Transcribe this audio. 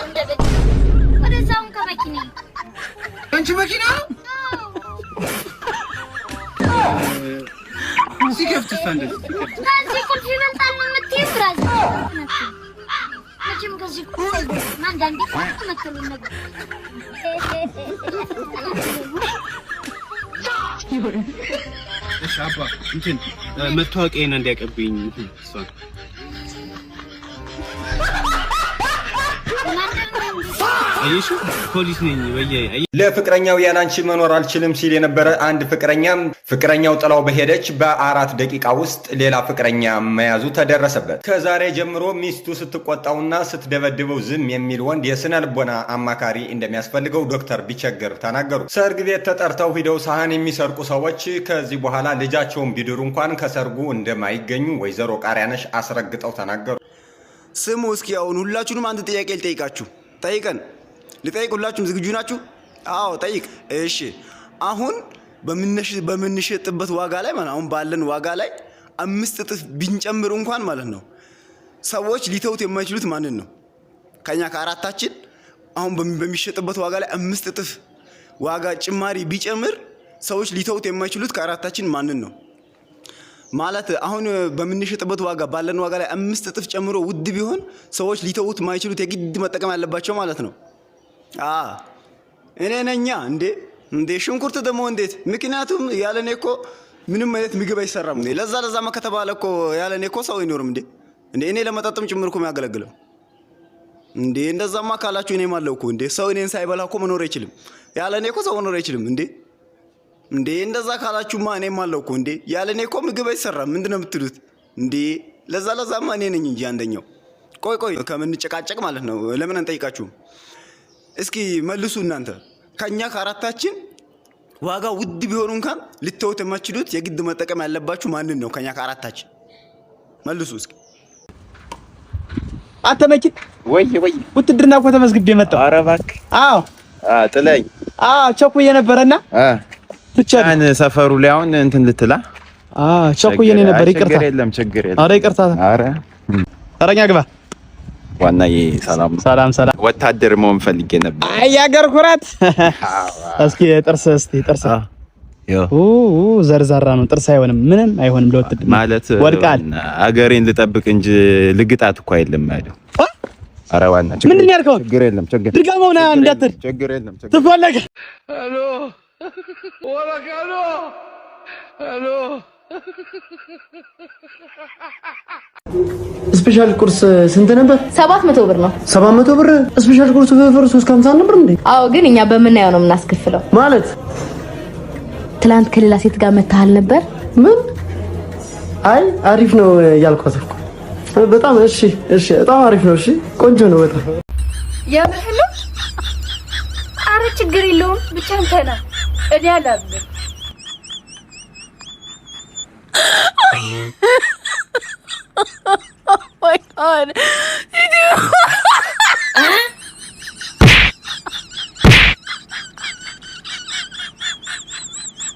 እንደ በግ ወደዛውን ከመኪና። አንቺ መኪና ነው ሲከፍትስ እንደዚህ ሲከፍት ከዚህ ቁልፍ ይበልጣል ነው የምትይው? Brother፣ መቼም ከዚህ ቁልፍ አንዳንዴ መከሉን ነገር። እሺ አባ፣ እንትን መታወቂያዬን እንዲያቀብኝ እሷን። አየሽው፣ ፖሊስ ነኝ በየ ለፍቅረኛው ያላንቺ መኖር አልችልም ሲል የነበረ አንድ ፍቅረኛም ፍቅረኛው ጥላው በሄደች በ4 ደቂቃ ውስጥ ሌላ ፍቅረኛ መያዙ ተደረሰበት። ከዛሬ ጀምሮ ሚስቱ ስትቆጣውና ስትደበድበው ዝም የሚል ወንድ የስነ ልቦና አማካሪ እንደሚያስፈልገው ዶክተር ቢቸግር ተናገሩ። ሰርግ ቤት ተጠርተው ሂደው ሳህን የሚሰርቁ ሰዎች ከዚህ በኋላ ልጃቸውን ቢድሩ እንኳን ከሰርጉ እንደማይገኙ ወይዘሮ ቃሪያነሽ አስረግጠው ተናገሩ። ስሙ እስኪ፣ አሁን ሁላችሁንም አንድ ጥያቄ ልጠይቃችሁ። ጠይቀን ልጠይቅ። ሁላችሁም ዝግጁ ናችሁ? አዎ፣ ጠይቅ። እሺ፣ አሁን በምንሸጥበት ዋጋ ላይ ማለት፣ አሁን ባለን ዋጋ ላይ 5 እጥፍ ብንጨምር እንኳን ማለት ነው፣ ሰዎች ሊተውት የማይችሉት ማንን ነው? ከኛ ከአራታችን አሁን በሚሸጥበት ዋጋ ላይ 5 እጥፍ ዋጋ ጭማሪ ቢጨምር ሰዎች ሊተውት የማይችሉት ከአራታችን ማንን ነው? ማለት አሁን በምንሸጥበት ዋጋ፣ ባለን ዋጋ ላይ 5 እጥፍ ጨምሮ ውድ ቢሆን ሰዎች ሊተዉት ማይችሉት፣ የግድ መጠቀም ያለባቸው ማለት ነው። አ እኔ ነኛ እንዴ! እንዴ፣ ሽንኩርት ደግሞ እንዴት? ምክንያቱም ያለ እኔ እኮ ምንም አይነት ምግብ አይሰራም። እንዴ፣ ለዛ ለዛማ ከተባለ እኮ ያለ እኔ እኮ ሰው አይኖርም። እንዴ እንዴ፣ እኔ ለመጠጥም ጭምር እኮ የሚያገለግለው። እንዴ፣ እንደዛማ ካላችሁ እኔም አለው እኮ። እንዴ፣ ሰው እኔን ሳይበላ እኮ መኖር አይችልም። ያለ እኔ እኮ ሰው መኖር አይችልም። እንዴ እንዴ፣ እንደዛ ካላችሁማ እኔም አለው እኮ። እንዴ፣ ያለ እኔ እኮ ምግብ አይሰራም። ምንድን ነው የምትሉት? እንዴ፣ ለዛ ለዛማ እኔ ነኝ እንጂ አንደኛው። ቆይ ቆይ፣ ከምንጨቃጨቅ ማለት ነው ለምን አንጠይቃችሁም? እስኪ መልሱ እናንተ። ከኛ ከአራታችን ዋጋ ውድ ቢሆኑ እንኳን ልተውት የማትችሉት፣ የግድ መጠቀም ያለባችሁ ማንን ነው? ከኛ ከአራታችን መልሱ እስኪ። አንተ መኪን። ወይ ወይ። ውትድርና እኮ ተመዝግቤ መጣሁ። ኧረ እባክህ። አዎ። ጥለኝ። አዎ፣ ቸኩዬ ነበረና ብቻ አን ሰፈሩ ላይ አሁን እንትን ልትላ። አዎ፣ ቸኩዬ ነው ነበር። ይቅርታ። ችግር የለም፣ ችግር የለም። ኧረ ይቅርታ። ኧረ ተረኛ ግባ። ዋናዬ ሰላም ነው። ሰላም ሰላም። ወታደር መሆን ፈልጌ ነበር። አይ፣ ያገር ኩራት። እስኪ ጥርስ፣ እስኪ ጥርስ። ኦ ዘርዛራ ነው፣ ጥርስ አይሆንም፣ ምንም አይሆንም ለውትድርና። ማለት ወድቃል። አገሬን ልጠብቅ እንጂ ልግጣት እኮ አይደለም ያለው። ኧረ ዋና ችግር ምንድን ነው ያልከው? ችግር የለም፣ ችግር ድገመው ና እንዳትል። ችግር የለም፣ ችግር ትፈለግ። الو ولك الو الو። Special ቁርስ ስንት ነበር? 700 ብር ነው። 700 ብር? Special ቁርስ በብር 3.50 ነበር እንዴ? አዎ፣ ግን እኛ በምናየው ነው የምናስከፍለው። ማለት? ትላንት ከሌላ ሴት ጋር መታሃል ነበር። ምን? አይ፣ አሪፍ ነው ያልኳት እኮ በጣም። እሺ እሺ፣ በጣም አሪፍ ነው። እሺ፣ ቆንጆ ነው በጣም። የምርህ ነው? አረ ችግር የለውም፣ ብቻ አንተ ና፣ እኔ አላምንም። Oh my God.